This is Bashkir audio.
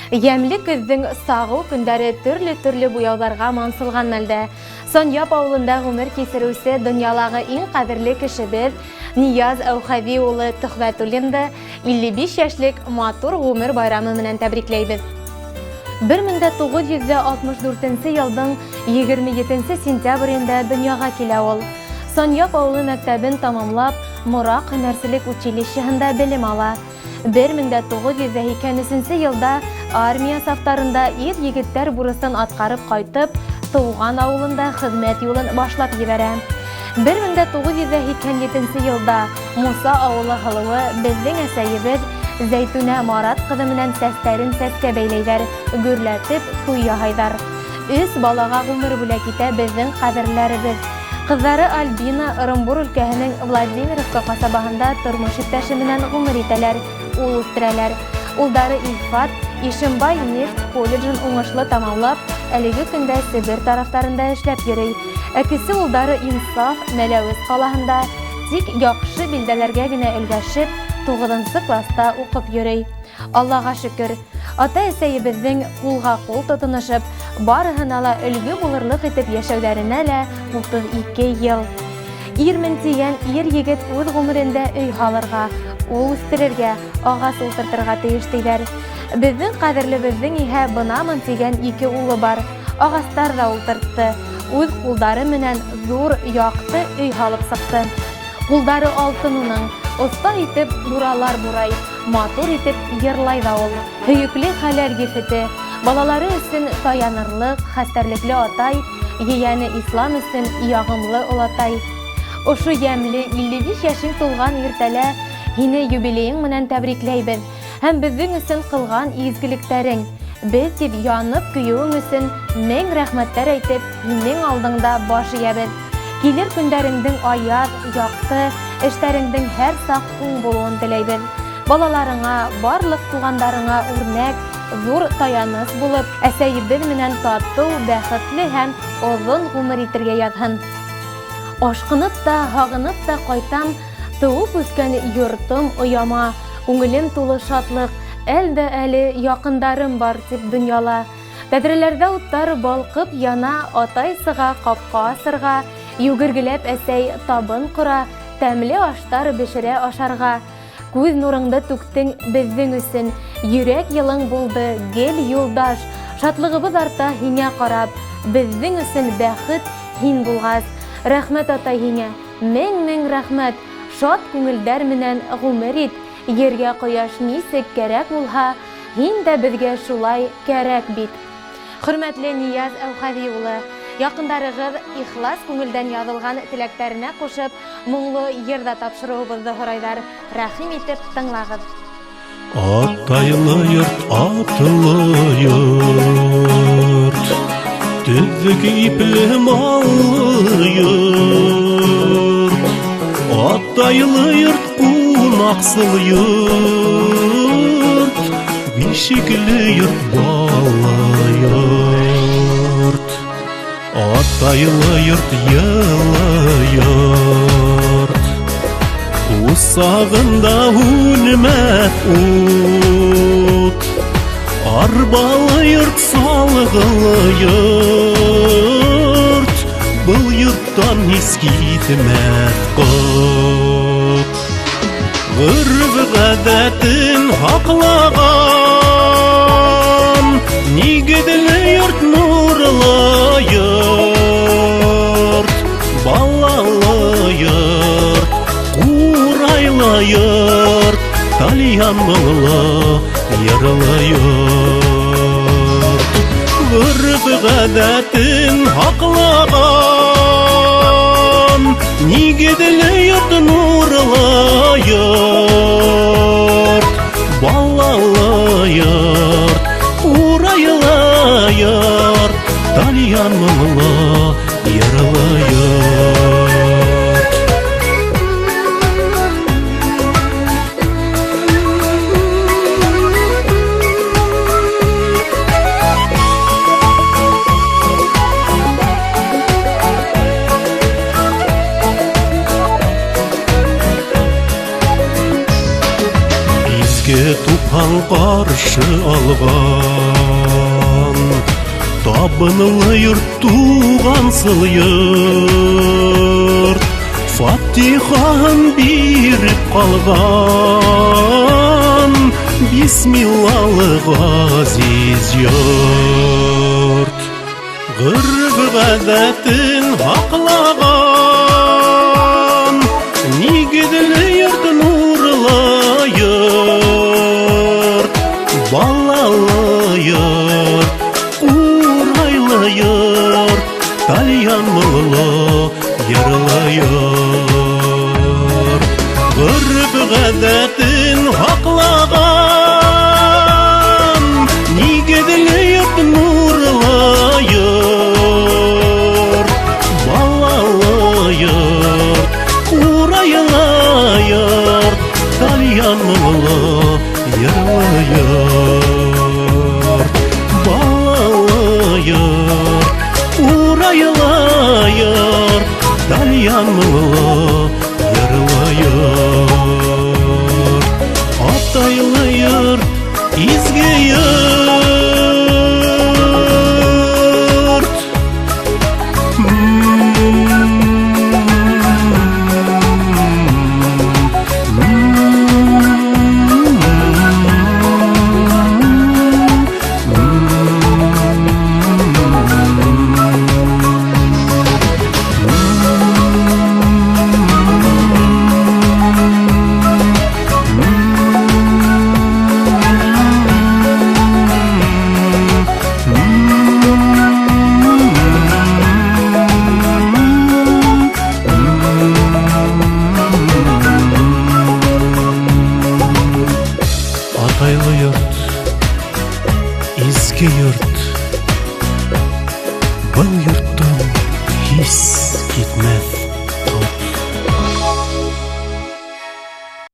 Йәмле көҙҙөң сағыу көндәре төрлө-төрлө буяуҙарға мансылған мәлдә Сонъяп ауылында ғүмер кисереүсе донъялағы иң ҡәҙерле кешебеҙ Нияз Әүхәҙи улы Төхвәтуллинды 55 йәшлек матур ғүмер байрамы менән тәбрикләйбеҙ. 1964 йылдың 27 сентябрендә донъяға килә ул. Сонъяп ауылы мәктәбен тамамлап, Мораҡ һөнәрселек училищеһында белем ала. 1983 йылда армия сафтарында ир-егеттәр бурысын атҡарып ҡайтып, тыуған ауылында хеҙмәт юлын башлап ебәрә. 1987 йылда Муса ауылы һылыуы беҙҙең әсәйебеҙ Зәйтүнә Марат ҡыҙы менән сәстәрен сәскә бәйләйҙәр, гөрләтеп туй яһайҙар. Өс балаға ғүмер бүләк итә беҙҙең ҡәҙерләребеҙ. Ҡыҙҙары Альбина Ырымбур өлкәһенең Владимировка ҡасабаһында тормош иптәше менән ғүмер итәләр, ул үҫтерәләр. Улдары Илфат Ишембай нефть колледжын уңышлы тамамлап, әлеге көндә Себер тарафтарында эшләп йөрөй. Ә кесе улдары Инсаф Мәләүез ҡалаһында тик яҡшы билдәләргә генә өлгәшеп, туғыҙынсы класста уҡып йөрөй. Аллаға шөкөр, ата-әсәйебеҙҙең ҡулға-ҡул тотоношоп, барыһына ла өлгө булырлыҡ итеп йәшәүҙәренә лә 32 йыл. Ирмен тигән ир-егет үҙ ғүмерендә өй һалырға, ул үҫтерергә, ағас ултыртырға тейеш тиҙәр. Беҙҙең ҡәҙерлебеҙҙең иһә бынамын тигән ике улы бар. Ағастар ҙа ултыртты. Үҙ ҡулдары менән ҙур, яҡты өй һалып сыҡты. Ҡулдары алтын уның, оҫта итеп буралар бурай, матур итеп йырлай ҙа ул. Һөйөклө хәләл ефете, балалары өсөн таянырлыҡ, хәстәрлекле атай, ейәне Ислам өсөн яғымлы олатай. Ошо йәмле 55 йәшең тулған иртәлә һине юбилейың менән тәбрикләйбеҙ һәм беҙҙең өсөн ҡылған изгелектәрең, беҙ тип янып көйөүең өсөн мең рәхмәттәр әйтеп, һинең алдыңда баш эйәбеҙ. Килер көндәреңдең аяҙ, яҡты, эштәреңдең һәр саҡ уң булыуын теләйбеҙ. Балаларыңа, барлыҡ туғандарыңа үрнәк, ҙур таяныс булып, әсәйебеҙ менән татыу, бәхетле һәм оҙон ғүмер итергә яҙһын. Ашҡынып та, һағынып та ҡайтам тыуып үҫкән йортом, ояма. Күңелем тулы шатлыҡ, әл дә әле яҡындарым бар дип донъяла. Тәҙрәләрҙә уттар балҡып яна, атай сыға ҡапҡа асырға, йүгергеләп әсәй табын ҡора, тәмле аштар бешерә ашарға. Күҙ нурыңды түктең беҙҙең өсөн, йөрәк йылың булды гел юлдаш. Шатлығыбыҙ арта һиңә ҡарап, беҙҙең өсөн бәхет һин булғас. Рәхмәт, атай, һиңә, мең-мең рәхмәт, шат күңелдәр менән ғүмер ит. Ергә ҡояш нисек кәрәк булһа, һин дә беҙгә шулай кәрәк бит. Хөрмәтле Нияз Әүхәҙи улы, яҡындарығыҙ ихлас күңелдән яҙылған теләктәренә ҡушып, моңло йыр ҙа тапшырыуыбыҙҙы һорайҙар. Рәхим итеп тыңлағыҙ. Атайлы йорт, атлы йорт, төҙөк ипле маллы йорт. Атайлы йорт, ҡунаҡсыл йорт, бишекле йорт, бала йорт. Атайлы йорт, йылы йорт, усағында һүнмәҫ ут. Арбалы йорт, салғылы йорт, был йорттан һис китмәҫ ҡот. Ғөрөф-ғәҙәтен һаҡлаған, нигеҙле йорт, нурлы йорт, балалы йорт, ҡурайлы йорт, тальян моңло йырлы йорт. Ғөрөф-ғәҙәтен һаҡлаған, нигеҙле йорт, нурлы йорт, балалы йорт, ҡурайлы йорт, тальян моңло йырлы йорт. Изге тупһаң ҡаршы алған. Табынлы йорт, туғансыл йорт, Фатихаһын биреп ҡалған, Бисмиллалы ғәзиз йорт. Ғөрөф-ғәҙәтен һаҡлаған, Нигеҙле йорт, нурлы йорт, Балалы йорт, ҡурайлы йорт, Тальян моңло йырлы йорт. Ғөрөф-ғәҙәтен һаҡлаған, Нигеҙле йорт, нурлы йорт, Балалы йорт, ҡурайлы йорт, Тальян моңло йырлы йорт. Балалы йорт, ҡурайлы йорт, Тальян моңло йырлы йорт. Атайлы йорт, изге йорт. Атайлы йорт, изге йорт, Был йорттан һис китмәҫ.